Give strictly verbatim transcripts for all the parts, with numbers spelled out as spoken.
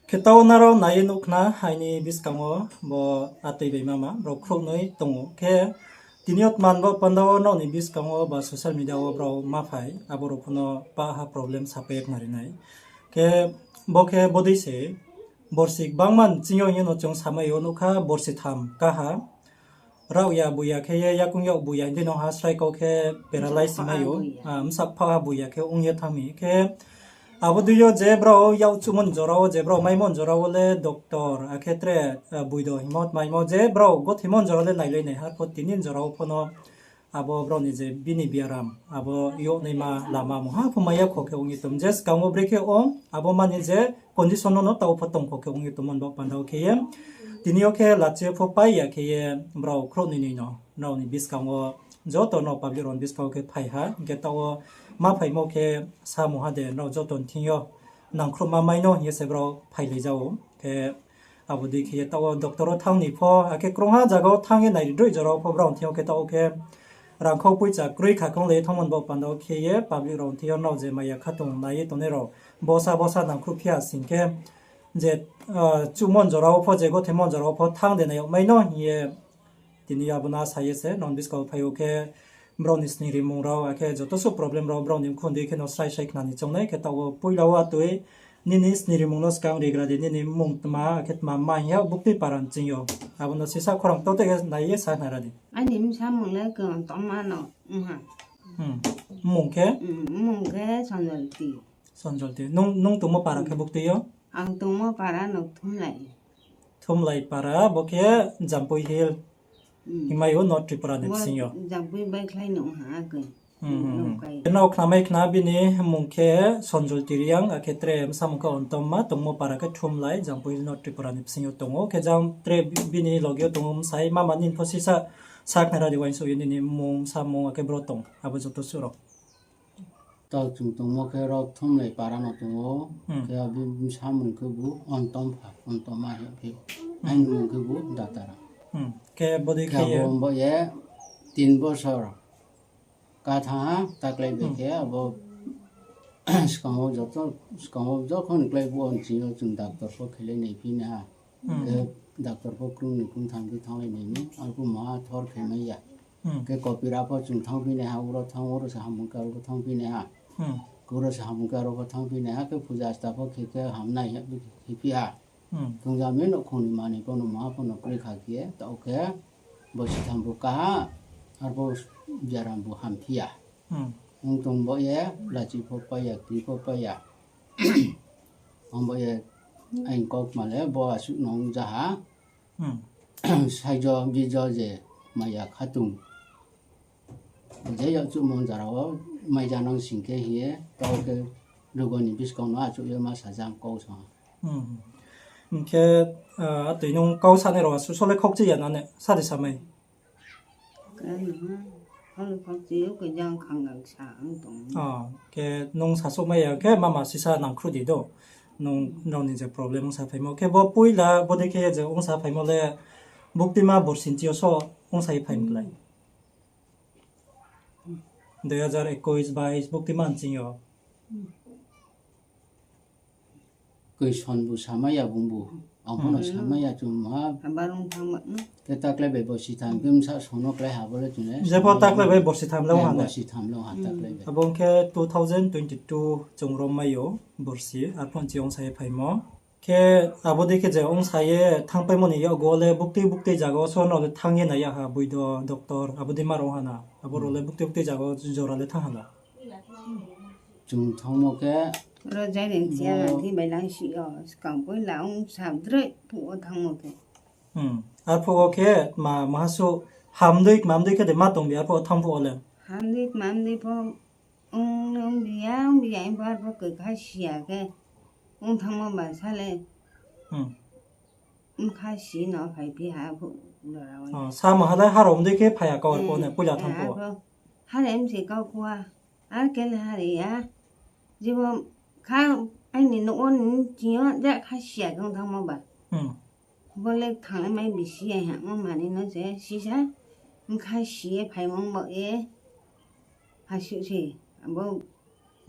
Khe tao nrao nai ye nuh khna, aini buskang wo bo atoi bai mama, brao khrouhnoi tong ou. Khe tini yo tma ni bo panda wo nrao ni buskang wo ba social media wo brao ma phai, abo rao pho no paha problem sapai ye khnari nai. Khe bo khe bodei se, borsi gbangma ni ching yo hing ye no chung samai yo nuh kha, borsi tham kaha. Rao ya boi ya khe ye, yakoung yag boi ya hing di no ha srai kau khe paralyze mai ou. Bsa pha ha boi ya khe ong ye thanng mi khe. Abo dei yo je brao yak chuhmo ni jora wo, je brao maimo ni jora wo le doctor, akhe tre, boido hingmo tmaimo, je brao gotheimo ni jora le nailai nai ha, arpho tini ni jora wo pho no abo brao ni je bini biaram, abo yag naima lama mungha pho mai ya kho khe ong ye tong. Je skang wo brekhe ong, abo mani je condition no no tao pho tong kho khe ong ye tongmo ni bo panda wo khe ye. Tini yo khe lachi yo pho pai ya khe ye brao khrouhnoi noi no nrao ni buskang wo joto no public rao ni buskang wo khe phai ha, hing khe tao wo ma phaimo khe sa mungha de nrao joto ni thing yo nangkhruhma mai no hing ye se brao phailai ja ou. Khe abo dei khe ye tao wo doctor wo thanng ni pho, akhe krungha zaga wo thanng ye nairi droi jora wo pho brao ni thing yo khe tao wo khe rangkhau poicha kroi kha kong le ye thanngmo ni bo panda wo khe ye public rao ni thing yo nrao je maya khatung nai ye tongnai rao bosa bosa nangkhruh phi ya sing khe je, chuhmo ni jora wo pho, je gotheimo ni jora wo pho thanng de nai yag mai no hing ye tini yo abo no sa ye se nrao ni buskang wo phai ou khe brao ni sning rimung rao, akhe joto suh problem rao brao ni mkhu dei khe no srai srai khna ni choung nai. Khe tao wo poila wo atoi nini sning rimung no skang rigra di, nini mmung tma, akhe tma ma hing ya buktui para ni ching yo. Abo no sisa khorang tau te khe nai ye sa khna ra di. Aini bsa mmung le Kongtongma no ong ha. Mmung khe? Mmung khe Sonjolti. Sonjolti. Nung tongmo para khe buktui yo? Ang tongmo para no Thumlai. Thumlai para, bo khe Jampui Hill. Himai ou North Tripura ni bsing yo. Nrao khnamai khna bini mmung khe Sonjolti Reang, akhe tre bsa mmung khe Ontomma, tongmo para khe Thumlai, Jampui Hill, North Tripura ni bsing yo tong ou. Khe jang tre bini loge yo tong ou bsai, mama nini pho sisa sa khna ra di uaingsouh ye nini mmung, bsa mmung, akhe bro tong, abo joto suh rao. Tao chung tongmo khe ro Thumlai para no tong ou, khe abo bsa mmung khebu Ontomma hing phi ou, aini mmung khebu Datara. Khe bodei khe abo ye tin bosor ka thanng ha, taklai bai khe abo skang wo joto, skang wo jokhon klai bo ni ching yo chung doctor pho khelai nai phi nai ha. Khe doctor pho krung ni krung tham khe thannglai nai mi, arphuh maha thor khe mai ya. Khe Kopira pho chung thanngphi nai ha, oro thanng, oro se hamung khe aro pho thanngphi nai ha. Khe oro se hamung khe aro pho thanngphi nai ha, khe puja asta pho khe khe hamnai ha, khe phi ha. Thungja mi nouhkhong ni manoi pho no maha pho no kroi kha khe, tao khe bo sitham bu kaha, arphuh biaram bu hamphi ya. Ong tong bo ye, lachi pho pai ya, kri pho pai ya. Ong bo ye, aini kaukma le bo asuh no ong ja ha. Saijo bijo je maya khatung. Je yakchuhmo jora wo mai ja nang sing khe hing ye, tao khe lugo ni buskang no achouh ye ma sa jang kau sa ha. Hing khe, atoi nung kau sanai rao asuh so le khaukchi ya na ne, sa de samai? Khe nung sasouhmai ya khe mama sisa nangkhruh di do. Nung, nrao ni je problem ongsa phaimo. Khe bo poila bodei khe je ongsa phaimo le buktima borsi ni chi yo so ongsa ye phai mklai? Dui hazar ekush bais buktima ni ching yo. Koi son bu samai ya bung bu. Ang pho no samai ya chung ha. Khe taklai bai bo sitham khe bsa son no klái ha bo le chung le. Jepho taklai bai borsi tham le ong ha ne? Borsi tham le ong ha taklai bai. Abo ong khe two thousand twenty two chung rom mai ou borsi, arphuh ni chi yo ongsa ye phaimo. Khe abo dei khe je ongsa ye thanngpaimo ni yakgu wo le buktui buktui zaga wo so nrao le thanng ye nai ya ha, boido, doctor, abo dei ma rao ha na? Abo rao le buktui buktui zaga wo jora le thanng ha na? Chung thanngmo khe ro jai ni thia na thi bai lang si yo, skang poila ong sa droi phuh wo thanngmo khe. Arphuh wo khe ma, maha suh hamdei kmamdei khe de ma tong bi arphuh wo thanng phuh wo le? Hamdei kmamdei pho ong, ong bi ya, ong bi ya, ong pho arphuh koi kha si ya khe ong thanngmo ba sa le. Bkha si no phaiphi ha phuh jora wo. Sa maha le harao mdei khe phai ya kau arphuh ne, poila thanng phuh wo. Hare mse kau khua, ar khe le hare ya. Jebo kha aini nouh wo ni ching yo ja kha si ya khe ong thanngmo ba. Bo le thanng le mai bisi ya hingmo manoi no se sisa bkha si ye phaimo bao ye. Asuh se, abo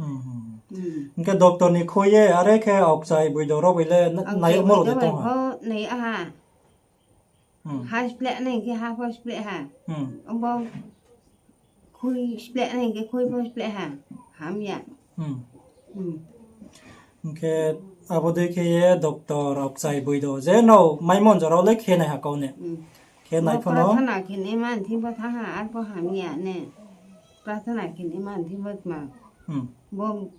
Hmm, hmm, hmm. Hmm. Hing khe doctor ni khui ye, are khe aokchai boido rao bai le na-, Aokchai nai mo rao de boido tong bai ha? Pho nai ha. Hmm. Ha spleh nai khe ha pho spleh ha. Hmm. Abo khui spleh nai khe khui pho spleh ha. Hamya. Hmm. Hmm. Hing khe abo dei khe ye doctor aokchai boido je nrao maimon jora le khe nai ha kau ne. Hmm. Khe nai pho no. Bo prarthana khe ni man thing pho thanng ha, ar pho hamya ne. Prarthana khe ni man thing pho tma. Hmm. Bo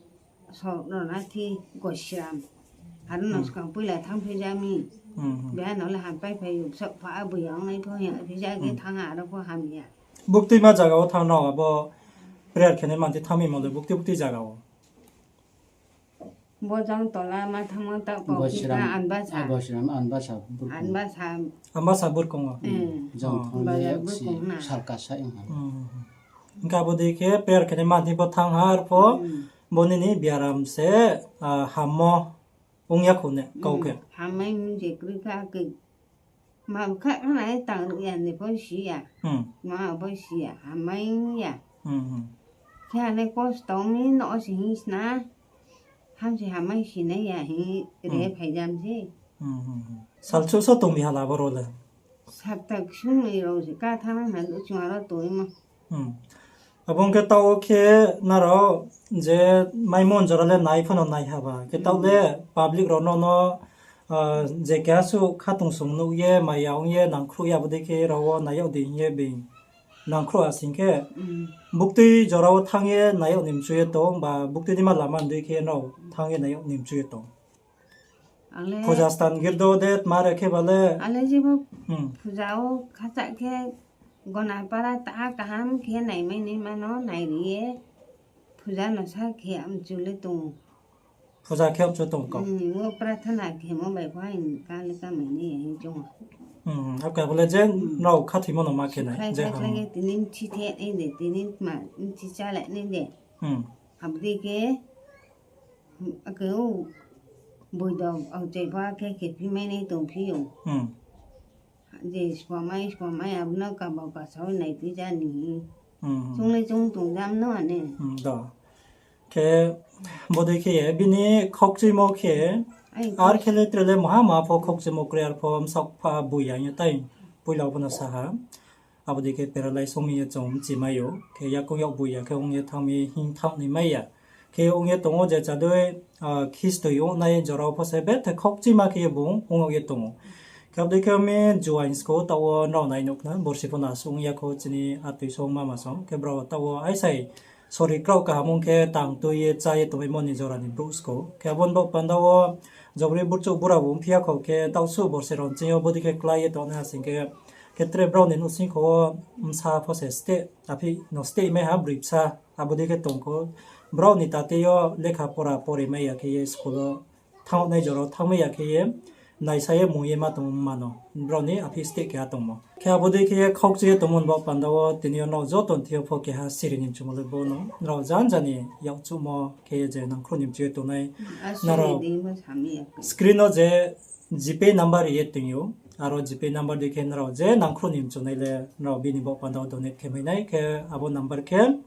Sor no na thi Gosiram. Aro no Hmm. skang poila thanng phi ja mi. Hmm, hmm. Beha no le hampai phai ou, bsa pha abo yang nai pho ya phi ja khe Hmm. thanng ha, aro pho hamya. Buktui ma zaga wo thanng no, abo prayer khe ni man thi thanng mi mo le buktui buktui zaga wo. Bo jang tola ma thanngmo ta pau Gosiram, khe Anbasa. Gosiram Anbasa burkong. Anbasa. Anbasa burkong wo. Eh. Jang Oh. Thang Bazar le burkong si na. Salkasa ong ha. Hmm. Hing khe abo dei khe prayer khe ni man thi pho thanng ha, ar pho Hmm. bo nini biaram se, ah, hammo ong ya khou ne, kau khe. Hmm. Hammai mung je kroi kha khe. Ma kha nai tang ruh ya ni pho si ya. Hmm. Ma pho si ya, hammai ya. Hmm, hmm. Khe ane kosto mi no si hing sna. Ham si hammai si nai ya hing re Hmm. phai jam se. Hmm, hmm, hmm. Salchu so tong mi hala boro le. Sapta ksung ni rao se ka thanng na do chung aro toi mo. Hmm. Abo ong khe taoh wo khe nrao je maimon jora le nai pho no nai ha ba. Khe taoh le Hmm. public rao no no, ah, je keha suh khatungsung nuh ye, maya ong ye, nangkhruh ye, abo dei khe rao wo nai yag di hing ye being nangkhruh ha sing khe, Hmm. buktui jora wo thanng ye nai yag ni mchu ye tong, ba buktui dima lama dei khe nrao thanng ye nai yag ni mchu ye tong. Ang le Puja stan girdo de tma re khe ba le. Ang le jebo Hmm. puja wo khacha khe gona para ta kaham khe naimai ni mano nai ri ye. Puja no sa khe amchu le tong. Puja khe amchu tong kau. Hmm, wo prarthana khe mo bai pho haing ka le ka mai ni hing chung. Hmm, abo khe abo le je Hmm. nrao khathoimo no ma khe nai, Sukhlai je khlai ham. Khe tini mchi the nai de, tini ma mchi cha le nai de. Hmm. Abo dei khe Ake o, boido, aokchai pho akhe khe phi mai nai tong phi ou. Hmm. Je spamai, spamai, abo no kaba kasao nai phi ja ni. Hmm, hmm. Chung le chung tong jam no ane. Hmm, do. Khe, bodei khe ye, bini khokchuimo khe, Ai, ar khe le tre le maha maha pho khokchuimo kroi, ar pho bsaoh pha boi ya hing ye tai, poila bo no sa ha. Abo dei khe paralyze ong mi ye chung mchi mai ou. Khe yakoung yag boi ya khe ong ye thanng mi hing thanng ni mai ya. Khe ong ye tong ou je chadoi, ah, khistoi ong nai jora wo pho se bethe khokchima khe ye bung ong ye tong ou. Khe abo dei khe mi juaing skou taoh wo nrao nai nuh khna, borsi pho no asuh ong ya khou chini atoi song mama song. Khe brao taoh wo aisai sori kraoh kaham ong khe tang tui ye chá ye tongmaimo ni jora ni brouh skou. Khe abo ni baoh panda wo jobri burchouh bura bo ongphi ya khou khe taoh suh borsi rao nching yo bodei khe klái ye tongnaiha sing khe, khe tre brao ni nouhsing kho wo bsa pho se steh, aphi no steh mai ha broi bsa, abo dei khe tong khou. Brao ni tate yo lekha pora pori mai ya khe ye school wo thanng nai jora wo thanng mai ya khe ye, naisa ye mung ye ma tong mano, brao ni aphi steh keha tongmo. Khe abo dei khe ye khaukchu ye tongmo ni baoh panda wo tini yo nrao joto ni thing yo pho keha siri ni mchumo le bo no. Nrao janja ni yakchuhmo khe ye je nangkhruh ni mchu ye tongnai. Nrao screen no je GPay number ri ye tong ou. Aro GPay number dei khe nrao je nangkhruh ni mchunai le nrao bini baoh panda wo donate khe mai nai. Khe abo number khe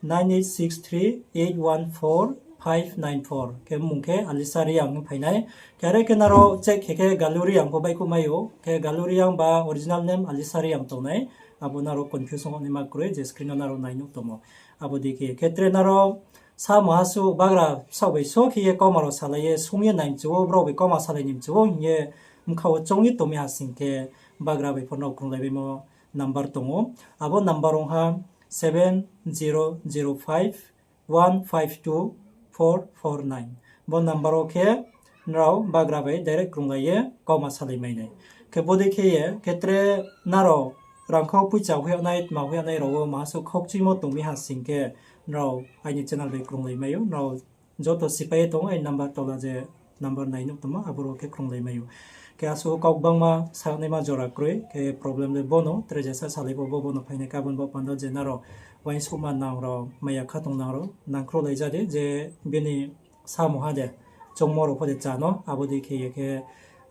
nine eight six three eight one four five nine four. Khe mmung khe Alisa Reang hing phai nai. Khe are khe nrao check khe khe Galu Reang pho baihkhouh mai ou. Khe Galu Reang ba original name Alisa Reang tongnai. Abo nrao confuse ong naima kroi je screen no nrao nai nuh tongmo. Abo dei khe khe tre nrao samo ha suh bagra bsaoh bai so khe ye kauma rao salai ye sung ye nai mchu ou, brao bai kauma salai ni mchu ou hing ye bkha wo choung ye tongmi ha sing khe bagra bai pho nrao krunglai baimo number tong ou. Abo number ong ha seven zero zero five one five two four four nine. Bo number wo khe nrao bagra bai direct krunglai ye kauma salai mai nai. Khe bodei khe ye khe tre nrao rangkhau poicha hoih yag nai, tma hoih yag nai rao wo maha suh khaukchuimo tongmi ha sing khe nrao aini channel bai krunglai mai ou. Nrao joto sipai ye tong ou, aini number tola je number nai nuh tongmo, aboro khe krunglai mai ou. Khe asuh kau gbangma sa naima jora kroi, khe problem le bo no, tre jesa salai pho bo, bo no phai nai khe abo ni baoh panda je nrao uaingsouhma nang rao, maya khatong nang rao, nangkhruhlai ja di, je bini samo ha de, choungmo rao pho de chá no, abo dei khe ye khe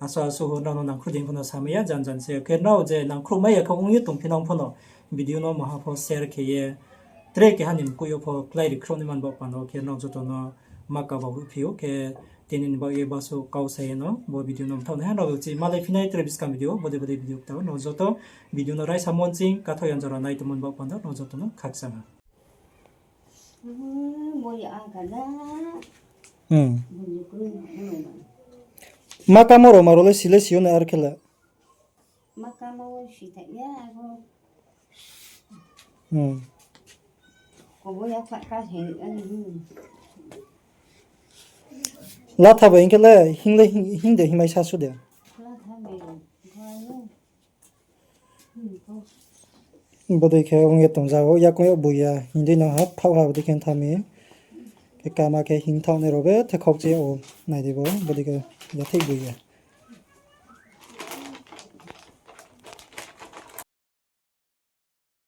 asuh asuh nrao no nangkhruh di pho no samai ya, jan jan se khe nrao je nangkhruh mai ya khe ong ye tongphi nang pho no, video no maha pho share khe ye, tre keha ni mkoih yo pho klái ri khrouh nai man baoh panda khe nrao joto no ma kaba ruhphi ou khe tini ni baoh ye basu kau sa ye no bo video no mthaoh nai ha. Nrao chi malai phi nai tre buskang video, bodei bodei video kta nrao joto video no raisa monching kathaoh yan jora nai tongmo ni baoh panda nrao joto no khakchang ha. Ma kamo rao ma rao le si le si yo na ar khe le. Latha bai hing khe le hing le hing, hing de hingmai sasu de. Bodei khe ong ye tong za ou, yakoung yo boi ya, hing dei no ha, thaoh ha, bodei khe tha mi. Khe kama khe hing thaoh nai rao be, the khauk che ou, nai di bo, bodei khe yathai boi ya.